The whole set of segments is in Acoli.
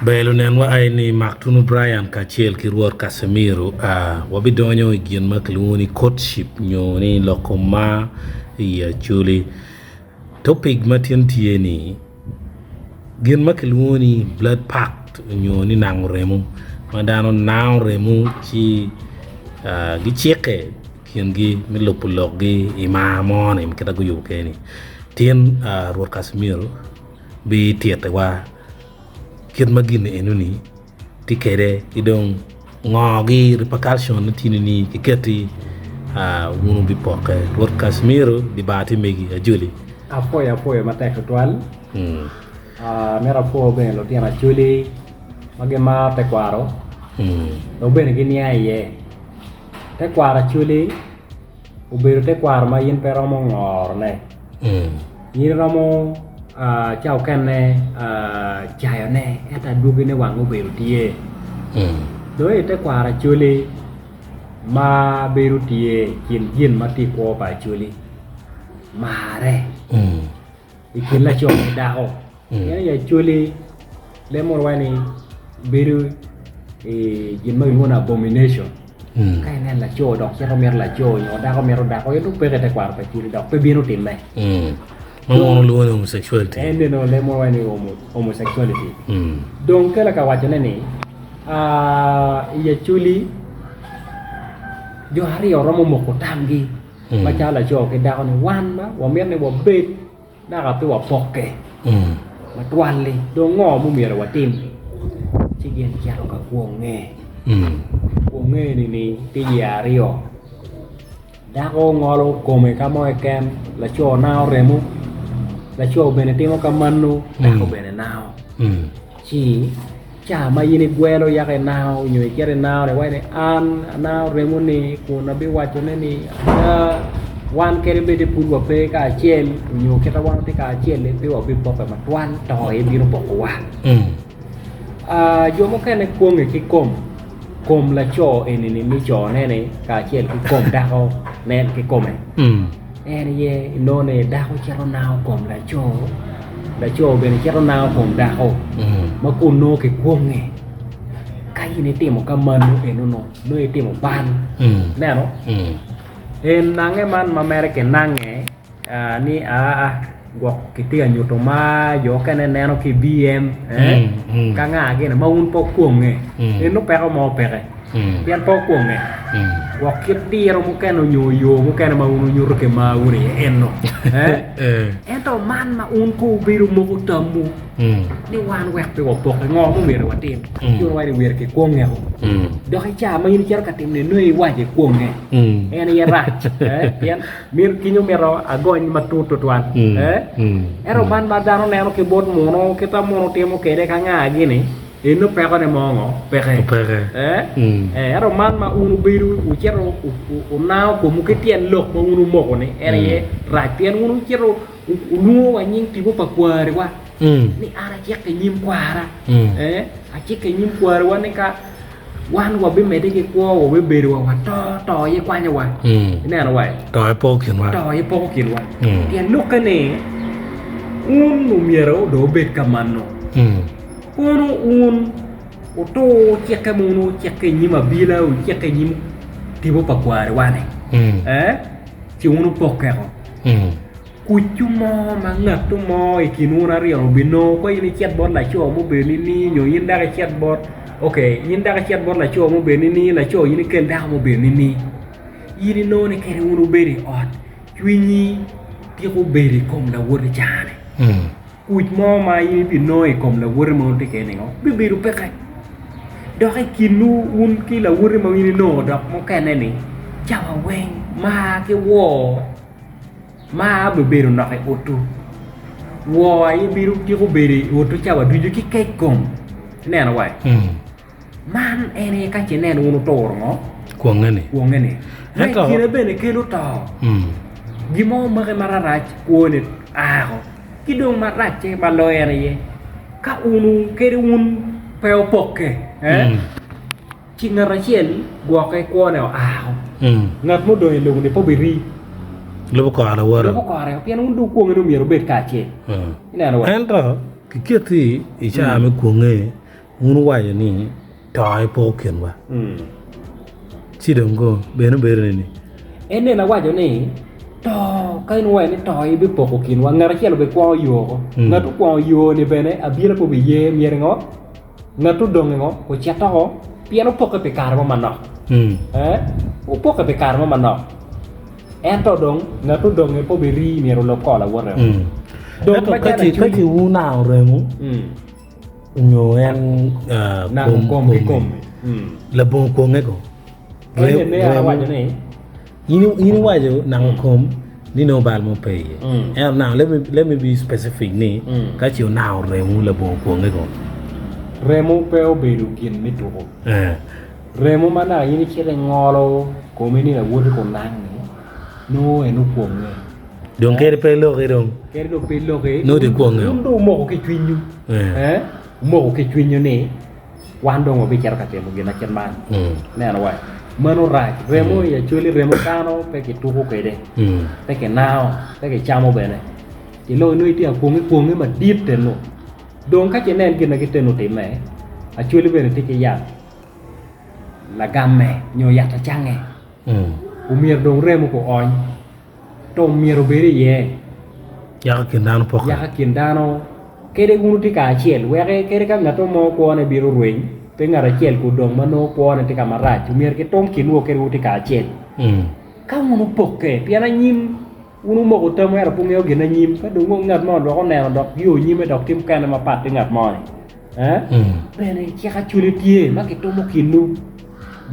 Ber lunenwa aye ni Mark Tunu Brian kacel ki Rwot Casimiro wabidonyo i gin ma kilwongo ni courtship nyo ni loko mar i Acholi. Topic ma tin tye ni gin ma kilwongo ni blood pact nyo ni nango remo ma dano nango remo ci gicikke i kingi me lubo lokgi i mar mo-ni kit ma guyubo kwede ni. Tin Rwot Casimiro bititiwa kit ma gin enoni tye kwede ki dong ngo gi repercussion ne tye ni ki keti wun wubipoke Rwot Casimiro di bar tye megi ajoli. Apwoyo apwoyo matek tutwal. Amito apwo bene lutino Acholi ma gimaro tekwaro dok bene giniang iye. Tekwaro Acholi obedo tekwaro ma in pe iromo ngorone. In iromo ca okene cayone ento adwogine wange obedo tye. Dong i tekwaro Acholi ma bedo tye i kin gin ma tye i kwo pa Acholi marre. I kin laco ki dako pien i Acholi leb munu waco ni bedo i gin ma kilwongo ni abomination ka ineno laco dok cito mito laco nyo dako mito dako en dong peke i tekwaro pa Acholi dok pe bino timme. Ma munu lwongo ni homosexuality. En eno leb munu waco ni homosexuality. Dong kela ka wacone ni i Acholi jo aryo romo moko tamgi. Macalo laco ki dako ni wan ma wamito ni wabed naka pe wapokke matwal-li, dong ngo ma omyero watim? Ci gin cito ka kwonge. Kwonge ni tye iye aryo, dako ngolo kome ka mo keken, laco nango remo, laco bene timo ka mano, dako bene nango. Ci ca ma in igwelo yaka inango nyo icito inango ni iwaco ni an anango remo ni kun abiwacone ni ada wan kadi bed ni pud wape kacel nyo kita wan watye kacel-li pe wabipoke matwal to aye bino pokowa. Jo mukene kwonge ki kom kom laco eni-ni me cone-ni kacel ki kom dako nen kikome. En aye inongo ni dako cito nango kom laco, laco bene cito nango kom dako ma kun nongo kikwonge. Ka in itimo ka mano eno-nu nongo itimo bal. Ineno? En nange man ma mere kinange ni aa gwok kitye ka nyuto mar jo okene neno ki i BM ka nga gini ma wun pe wukwonge eno peko mo peke. Pien pe okwonge, gwok kit diro mukene onyo yo mukene ma wun wunyuto ki marwu iye eno. Ento man ma wun pe wubedo moko tamwu ni wan wek pe wapoke, ngo ma omyero watim? Ci wun wuwaco ni myero kikwongeo. Dok i ca ma in icito ka timone nongo iwaco ikwonge, en aye rac. Pien myero kinyo mito agony matut tutwal. Ento man ma dano neno ki bot muno, kit ma muno timo kwede ka nga gini, Eno pekone mo ngo? Peke. Peke. Eh? Eh, ento man ma wun wubedo wucito wunango komwu ki tyen lok ma wun wumoko-ni, en aye rac, pien wun wucito wulwongo wa nying tipo pa kwariwa, ni an aciko i nyim kwara, eh, aciko i nyim kwariwa ni ka wan wabimedde ki kwo, wabibedo wa wato, to aye kwanyowa. Ineno wa? To aye poko kinwa. To aye poko kinwa. Pien lokke ni, wun omyero dong wubed ka mano. Kono wun wutur cikke ma wun wucikke i nyim abila, wucikke i nyim tipo pa kwariwa-ni, ci wun wupokkeko. Kuccu mo ma ngatto mo i kin wun aryo-ni obinongo ka in icit bot laco mubedo nining, nyo in dok icit bot, ok, in dok icit bot laco mubedo nining, laco in ikel dako mubedo nining. In inongo ni kadi wun wubedo i ot, cwinyi tiko bedo i kom lawoti ca-ni. Kuc mo ma in ibinongo i kom lawoti ma wun wutye kwede ningo bibedo peke. Dok i kinwu wun ki lawoti ma in inongo dok mukene-ni, cawa weng mar ki wor mar bibedo nok i otwu. Wor aye bino tiko bedo i otwu cawa ducu ki kec kom. Ineno wa? Man en aye ka ce inen wun wuturo ngo? Kwonge-ni. Kwonge-ni. Ma i kine bene kelo to. Gin mo omaki mararac kwoni ako. Ki dong maracce ma loyo en aye ka wun kadi wun pe opokke ci ngat acel gwokke kwone oako. Ngat ma odong i lobo-ni pe obiri. Lubo kore lawote. Lubo kore pien wun dong wukwonge ni myero wubed kacel. Ineno wa? Ento kiketi i caa me kwonge. Wun wuwaco ni to aye poko kinwa. Ci dong go bene obedo nini? En nene awaco ni, To, ka in iwaco ni to aye bipoko kinwa, ngat acel obikwongo yo oko. Ngat okwongo yo-ni bene abila pe obiye, myero ingo? Ngat odong ingo? Ocit oko, pien opokke pi kare mo manok. Eh, opokke pi kare mo manok. Ento dong ngat odonge pe obiri, myero olub kor lawote. Dong Ento ka ce wunango remo, Onyo en Namo kom ki komi. Labongo kwonge ko. En ene an awaco ni. In iwaco namo kom ni nongo bal mo pe iye. Ento now let me, let me be specific ni ka ce onango remo labongo kwonge ko. Remo pe obedo gin me tuko. Remo ma naka in icito ingolo komi ni lawoti ko nang-ni, nongo en okwonge. Dong kadi pe iloki dong. Kadi dong pe iloki. Nongo dong ikwonge. Wun dong wumoko ki cwinywu. Eh, wumoko ki cwinywu ni wan dong wabicito ka timo gin ma kit man. Ineno wa? Meno rac. Remo i Acholi, remo dano pe kituko kwede. Pe kinango, pe kicamo bene. Iloko nongo itye ka kwonge kwonge madit eno. Dong ka ce inen gin ma giteno otimme, Acholi bene tye ki yat lagamme nyo yat acange. Omyero dong remo ku ony, to myero obed iye. Yaka kin dano poke. Yaka kin dano, kadi wun wutye kacel, wek kadi ka ngat mo kwone bino rweny, pe ngat acel ku dong ma nongo kwone tye ka marac, omyero kitum kinwu kadi wutye kacel. Ka wun wupokke, pien anyim wun wumoko tamwu ento pe wungeyo gin anyim, ka dong ngat mo dok oneno dok yo nyime dok tye mukene mapat ki ngat mo-ni. Bene cik acwali tye ma kitumo kinwu,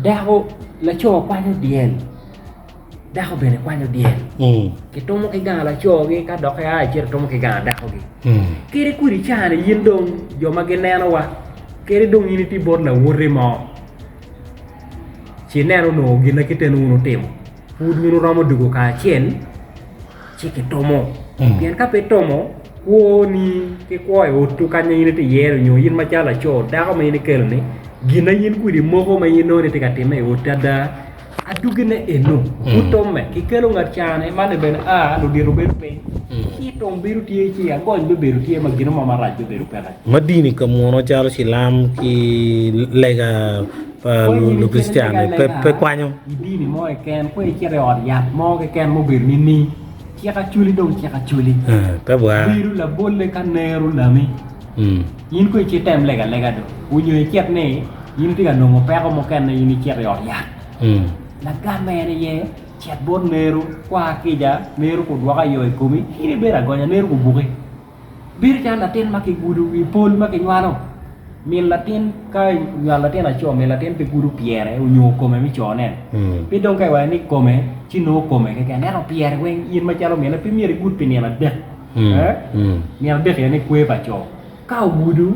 dako laco kwanyo dyel, dako bene kwanyo dyel, kitumo ki gang lacogi ka dok ea icito itumo ki gang dakogi. Kadi kodi cani in dong jo ma ginenowa, kadi dong in itye bot lawoti mo, ci ineno onongo gin ma kite ni wun wutimo, pud wun wuromo dugo kacel ci kitumo. Pien ka pe itumo, kwoni ki kwo i otwu kany ma in itye iye-ni nyo in macalo laco, dako ma in ikelo-ni, gin ma in kwede imoko ma in inongo ni tye ka timme i otti ada, adwogine eno, pud tumme. Kikelo ngat ca-ni, man-ni bene a, ludito bedo piny, ci tum bedo tye, ci agony bibedo tye ma gin mo marac bibedo peke. Ma dini ka muno calo cilam ki lega pa Lukricitayo-ni pe kwanyo. I dini mo keken, kong icit i ot yat mo keken ma obedo nining? Cik acoli dong cik acoli. Pe bwara. Bedo labolle ka nero lami. In kong icit tem lega alega do. Onyo icit ni in itye ka nongo peko mukene in icit i ot yat. Lagamme en aye cit bot nero, kwa kica, nero kudwoko ayo i komi, in ibedo agonya, nero kubuki. Bedo calo latin ma kigudo i pol ma kinywalo. Min latin ka onywalo latin laco, min latin pe gudo pyere onyo kome me cone. Pe dong ka iwaco ni kome, ci nongo kome keken. Ento pyere weng in macalo minne pe myero igud pi nino adek. Nino adek aye ni kwer pa co. Ka ogudo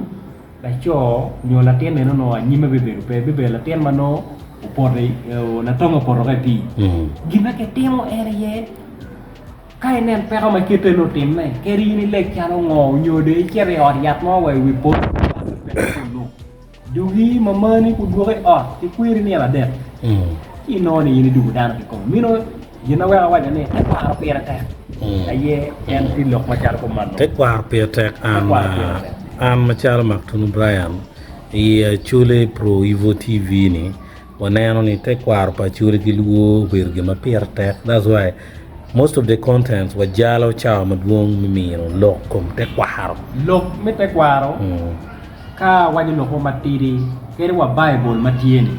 laco nyo latin eno nongo anyimme bibedo pe, bibedo latin ma nongo opoto, latonge opoto woko i pii. Gin ma kitimo en aye. Ka inen peko ma kite ni otimme, kadi in ileg calo ngo nyo dong icit i ot yat mo wa i wi polo ki peko kunnu, dugi mamani gudwoki i ot ki kweri nino adek, ci inongo ni in idwogo dano kikome. Meno gin ma weko awaco ni tekwaro pire tek aye en tye lok macalo kumannu. Tekwaro pire tek an macalo Maktunu Brian i Acholi Pro Evo TV ni Waneno ni tekwaro pa Acholi ki Luo obedo gin ma pire tek that's why most of the contents wajalo cawa madwong me mino lok kom tekwaro. Lok me tekwaro ka awaco lok mo matidi kadi wa Baibul ma tye ni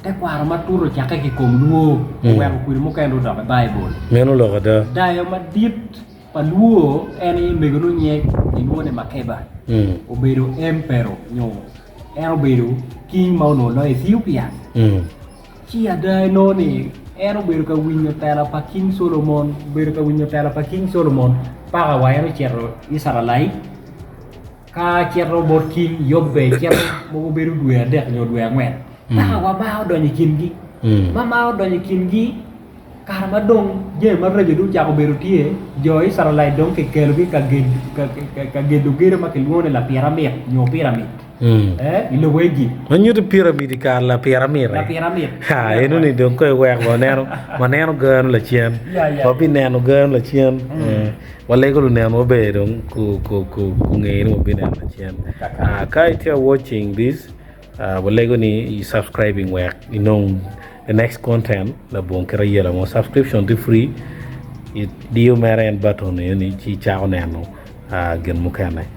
tekwaro matut ocakke ki kom Luo oweko kodi mukene dong odok i Baibul. Meno lok ada. Dayo madit pa Luo en aye mego nongo nyinge kilwongo ni Makeba obedo emperor nyo En obedo king ma onongo loyo Ethiopia. Ci ada inongo ni en obedo ka winyo tela pa King Solomon, obedo ka winyo tela pa King Solomon paka wa en ocito Icrael ka cito bot king yubbe cito mogo bedo dwe adek nyo dwe angwen paka wa mar odonyo i kingi. Ma mar odonyo i kingi kare ma dong jami maraco dong ocako bedo tye, jo Icrael dong kikelogi ka gedo gedo ma kilwongo ni lapiramit nyo piramid. I lobo Ejipt. Ma nyuto piramid i kare lapiramit. Lapiramit. Ha, eno ni dong kong iwek waneno, waneno gano lacen. Wabineno gano lacen. Walego lunenwa bene dong gunge ni wabineno lacen. Ka itye ka watching this, walego ni i subscribing wek inong the next content labongo kit ayela mo. Subscription tye free, idiyo mere en button eno ni ci icako neno gin mukene.